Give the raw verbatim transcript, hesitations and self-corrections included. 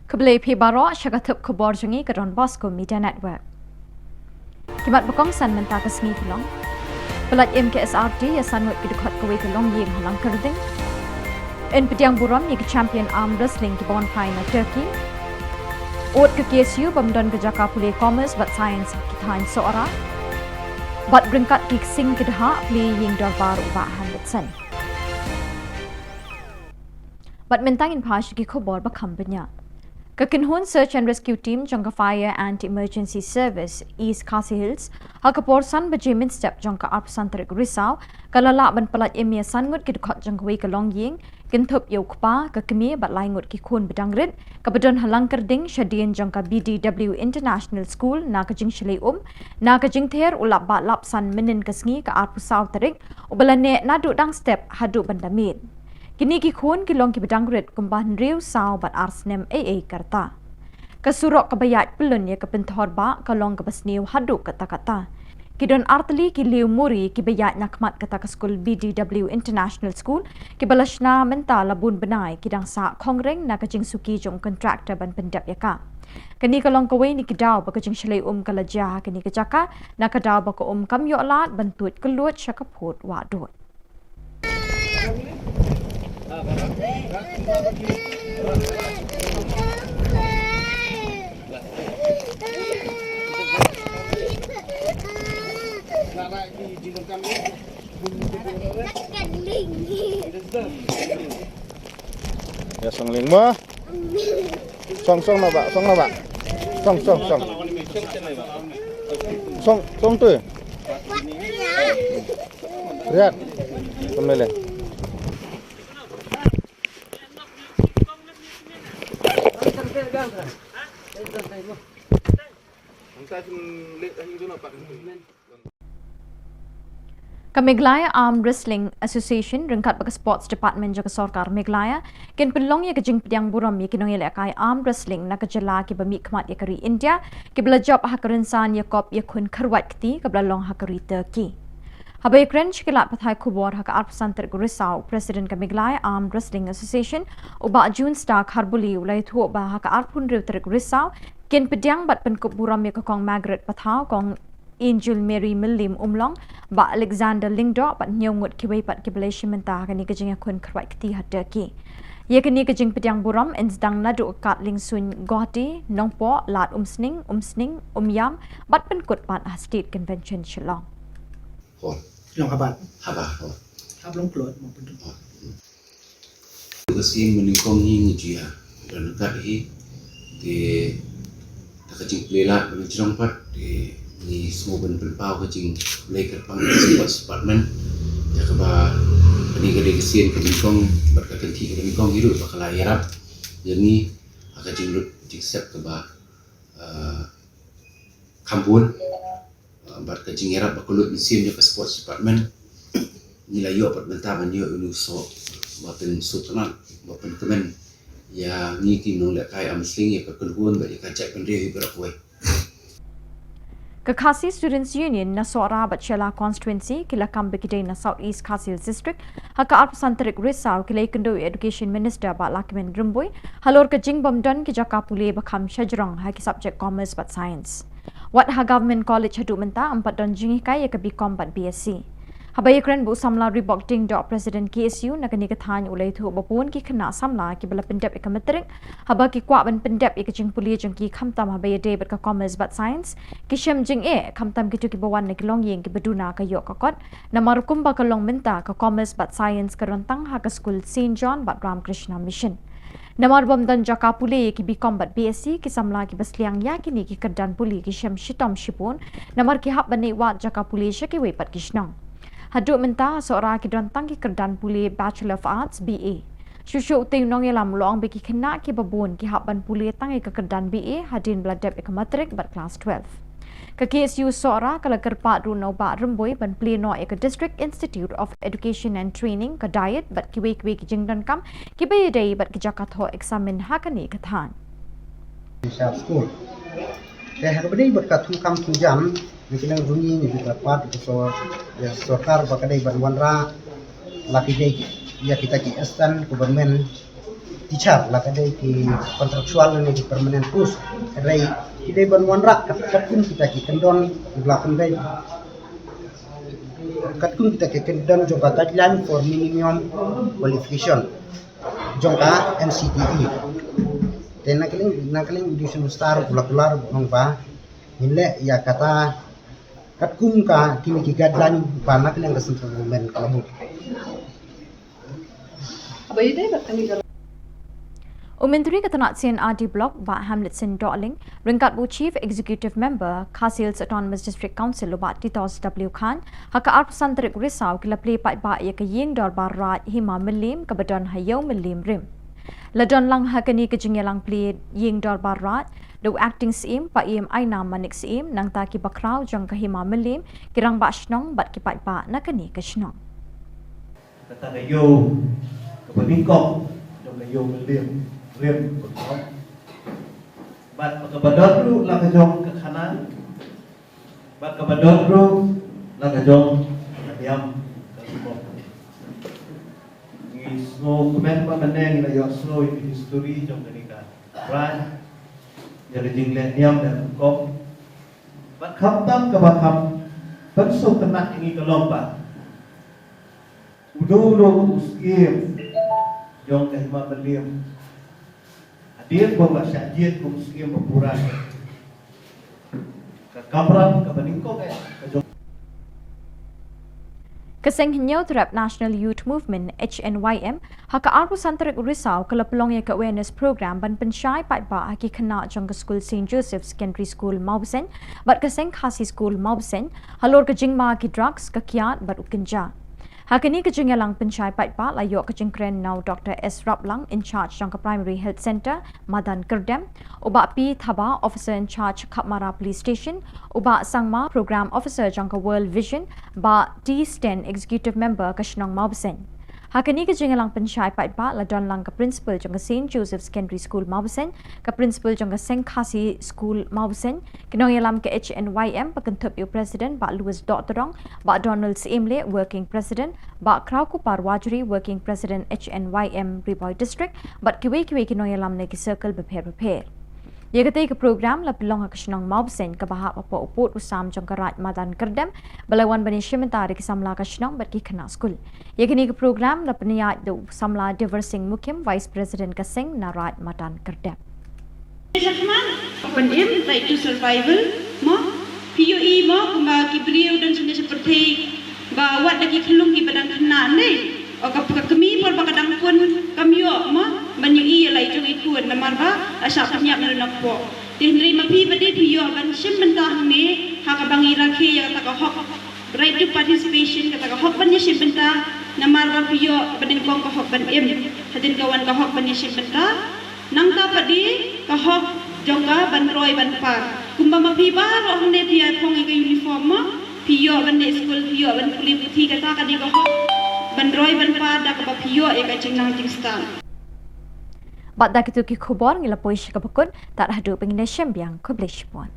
Khublei phi baroh sha ka tip khubor jong ngi ka Don Bosco Media Network. Ki mat ba kongsan mynta ka sngi ki long: Pyllait im ka S R T ïa san ngut ki dkhot kawei ka longïing ha Langkyrding. Yn pdiang burom ïa ki champion arm wrestling kiba wan phai na Turkey. Ud ka K S U bym don ka jaka pule Commerce bad Science ha ki thaiñ Sohra. Bad ryngkat ki ksing ki dkhot plie ïing dorbar u Bah Henderson. Bad mynta ngin phai sha ki khubor ba kham bniah. Ka kynhun Search and Rescue Team jong ka Fire and Emergency Service East Khasi Hills, ha ka por san baje mynstep jong ka arphew san tarik Risaw, ka la lah ban pyllait im ïa san ngut ki dkhot jong kawei ka longïing, kynthup ïa u kpa, ka kmie bad lai ngut ki khun ba dang rit, kaba don ha Langkyrding shadien jong ka B D W International School na ka jingshlei um, na ka jingther u Lapbah Lapsan mynnin ka sngi ka arphew saw tarik, uba la neh naduh dang step haduh ban da miet. Kine ki khun ki long kiba dang rit kumba hynriew, saw bad ar snem ei ei ka rta. Ka surok kaba ïaid pyllun ïa ka pynthor bah ka long kaba sniew haduh katta katta. Ki don artylli ki liew muri kiba ïaid na khmat kata ka skul B D W International School, kiba la shna mynta la bun bnai, ki dang sah khongreng na ka jingsuki jong u contractor ban pyndep ïa ka. Kane ka long kawei na ki daw ba ka jingshlei um ka la jia ha kane ka jaka, na ka daw ba ka um kam ïoh lad ban tuid kylluid sha ka phud wah dud. Ïa song ling mo. Song, song na bah, song na bah. Song, song, song. Song, song tu. Riat. Song lele. Ka Meghalaya Arm Wrestling Association ryngkat bad ka Sports Department jong ka Sorkar Meghalaya kin pynlong ïa ka jingpdiang burom ïa ki nongïalehkai arm wrestling na ka jylla kiba mihkhmat ïa ka ri India, kiba la jop ha ka rynsan ïakob ïakhun kyrwat kti kaba la long ha ka ri Turkey. Haba ïakren sha ki lad pathai khubor ha ka arphew san tarik Risaw, u President ka Meghalaya Arm Wrestling Association, u Bah June Star Kharbuli, u la ïathuh ba ha ka arphew hynriew tarik Risaw, kin pdiang bad pynkup burom ïa ka Kong Margaret Pathaw, Kong Angel Mary Myllim Umlong, Bah Alexander Lyngdoh bad hynñiew ngut kiwei pat kiba la ïashim bynta ha kane ka jingïakhun kyrwat kti ha Turkey. Ïa kane ka jingpdiang burom yn sdang naduh ka kad liengsuiñ Guwahati, Nongpoh, Lad Umsning, Umsning, Umiam, bad pynkut pat ha State Convention Shillong. Hall. Long haba. Haba hall. Hap long klot mo pyntu. Ka sien mynnyngkong hi ngi jia. Don kat hi. Te da ka jingpynlait mynjrong pat te ngi sngewbha ban pynpaw ka jingpynlait kyrpang ka Sports Department. Ïa kaba kane ka dei ka sien ka nyngkong bad ka kynti ka nyngkong hi ruh ba ka la ïarap ïa ngi ha ka jinglut jingsep kaba, ah, kham bun. Ah, bad ka jingïarap ba kyllut mynsiem jong ka Sports Department. Ngi la ïoh pat mynta ban ïoh ïa u soh ba pynsngewtynnat ba pynkmen ïa ngi ki nonglehkai arm wrestling, ïa ka kynhun bad ïa ka jaitbynriew hi baroh kawei. Ka Khasi Students Union na Sohra bad Shella Constituency ki la kam ba ki dei na South East Khasi Hills District ha ka arphew san tarik Risaw ki la ïakynduh ïa u Education Minister Bah Lahkmen Rymbui halor ka jingbymdon ki jaka pule ba kham shajrong ha ki subject Commerce bad Science. Wat ha Government College haduh mynta ym pat don jinghikai ïa ka B Com bad B S C. Haba ïakren bad u samla Reebok Diengdoh, President K S U na kane ka thaiñ, u la ïathuh ba bun ki khynnah samla kiba la pyndep ïa ka Matric, haba ki kwah ban pyndep ïa ka jingpule jong ki khamtam haba ïadei bad ka Commerce bad Science, ki shem jingeh, khamtam kito kiba wan na ki longïing kiba duna ka ïoh ka kot. Namar kumba ka long mynta, ka Commerce bad Science ka don tang ha ka skul Saint John bad Ramakrishna Mission. Namar bym don jaka pule ïa ki B Com bad B S C, ki samla kiba sliang ïa kine ki kyrdan pule ki shem shitom shibun, namar ki hap ban ïoh wad jaka pule sha kiwei pat ki shnong. Haduh mynta ha Sohra ki don tang ki kyrdan pule Bachelor of Arts, B A. Shuh shuh utei u nongïalam u la ong ba ki khynnah kiba bun ki hap ban pule tang ïa ka kyrdan B A hadien ba la dep ïa ka Matric bad Class twelve. Ka K S U Sohra ka la kyrpad ruh na u Bah Rymbui ban plie noh ïa ka District Institute of Education and Training, ka DIET, bad kiwei kiwei ki jingdonkam kiba ïadei bad ki jaka thoh eksamin ha kane ka thaiñ. Sha skul. Te ha kaba ïadei bad ka thungkam thungjam, ngi kyrpad ïa ka sor-, ïa ka sorkar ba ka dei ban wanrah la ki dei ïa kita ki assistant government Teacher la ka dei ki contractual ne ki permanent post. Ka dei ki dei ban wanrah kat katkum kita ki kyndon ki la pynbeit. Katkum kita ki kyndon jong ka guideline for minimum qualification jong ka N C T E. Te na ka liang na ka liang u Education Minister u la kular ong ba ngin leh ïa kata katkum ka kine ki guideline ba na ka liang ka central government ka la buh. U Myntri ka tnat C and R D Block Bah Hamletson Dohling ryngkat bad u Chief Executive Member Khasi Hills Autonomous District Council u Bah Titos W Khan ha ka arphew san tarik Risaw ki la plie paidbah ïa ka ïing dorbar Raid Hima Mylliem kaba don ha Ïew Mylliem Rim. La don lang ha kane ka jingïalang plie ïing dorbar Raid da u Acting Syiem Bah Ïeim Ainam Manik Syiem, nangta ki bakhraw jong ka Hima Mylliem, ki rangbah shnong bad ki paidbah na kane ka shnong. Kata ka ïew kaba nyngkong jong ka Ïew Mylliem Rim, bad kaba don ruh la ka jong ka khana, bad kaba don ruh la ka jong ka niam ka rukom. Ngi sngewkmen ba mynne ngi la ïohsngew ïa ka history jong kane ka raid, ïa ka jingleh niam leh rukom. Bad khamtam kaba kham pynsngewtynnat ïa ngi ka long ba uno uno u syiem jong ka Hima Mylliem, hadien ba u la shah jied kum u syiem ba pura, ka kamram kaba nyngkong eh ka jong Ka Seng Hynñiewtrep National Youth Movement, H N Y M, ha ka arphew san tarik Risaw ka la pynlong ïa ka awareness program ban pynshai paidbah ha ki khynnah jong ka skul Saint Joseph Secondary School Mawbseiñ bad ka Seng Khasi School Mawbseiñ halor ka jingma ki drugs, ka kiad bad u kynja. Ha kane ka jingïalang pynshai paidbah la ïoh ka jingkren na u Doctor S Raplang, in charge jong ka Primary Health Centre Madan Kyrdem, u Bah P Thaba, Officer in charge Khapmara Police Station, u Bah Sangma, Program Officer jong ka World Vision, Bah T Sten, Executive Member ka shnong Mawbseiñ. Ha kane ka jingïalang pynshai paidbah la don lang ka Principal jong ka Saint Joseph Secondary School Mawbseiñ, ka Principal jong ka Seng Khasi School Mawbseiñ, ki nongïalam ka H N Y M ba kynthup ïa u President Bah Louis Dohtdong, Bah Donald Syiemlieh, Working President, Bah Khrawkupar Wajri, Working President H N Y M Ri Bhoi District, bad kiwei kiwei ki nongïalam na ki circle bapher bapher. Ïa katei ka program la pynlong ha ka shnong Mawbseiñ kaba hap hapoh u pud u sam jong ka Raid Madan Kyrdem, ba la wan ban ïashim bynta da ki samla ka shnong bad ki khynnah skul. Ïa kane ka program la pynïaid da u samla Dever Singh Mukhim, Vice President ka seng na Raid Madan Kyrdem. Ban im, Right to Survival, mo, phi ïohi mo kumba ki briew don shane sha pyrthei ba wat da ki khyllung kiba dang khynnah ne, o ka, ka kmie por ba ka dang pun kam ïoh mo ban ïohi ïa la i jong i khun namar ba la shah pynïap na kpoh. Te hynrei ma phi pat de phi ïoh ban shim bynta hangne ha kaba ngi rakhe ïa kata ka hok, right to participation, kata ka hok ban ïashim bynta, namar ba phi ïoh ba nyngkong ka hok ban im, hadien ka wan ka hok ban ïashim bynta. Nangta pat de ka hok jong ka ban roi ban par. Kumba ma phi baroh hangne phi ïa phong ïa ka uniform mo, phi ïoh ban leh skul, phi ïoh ban pule puthi, kata ka dei ka hok ban roi ban par da kaba phi ïoh ïa ka jingnang jingstad. Bad da kito ki khubor ngi la poi sha kaba kut, tad haduh ba ngin ïashem biang, khublei shibun.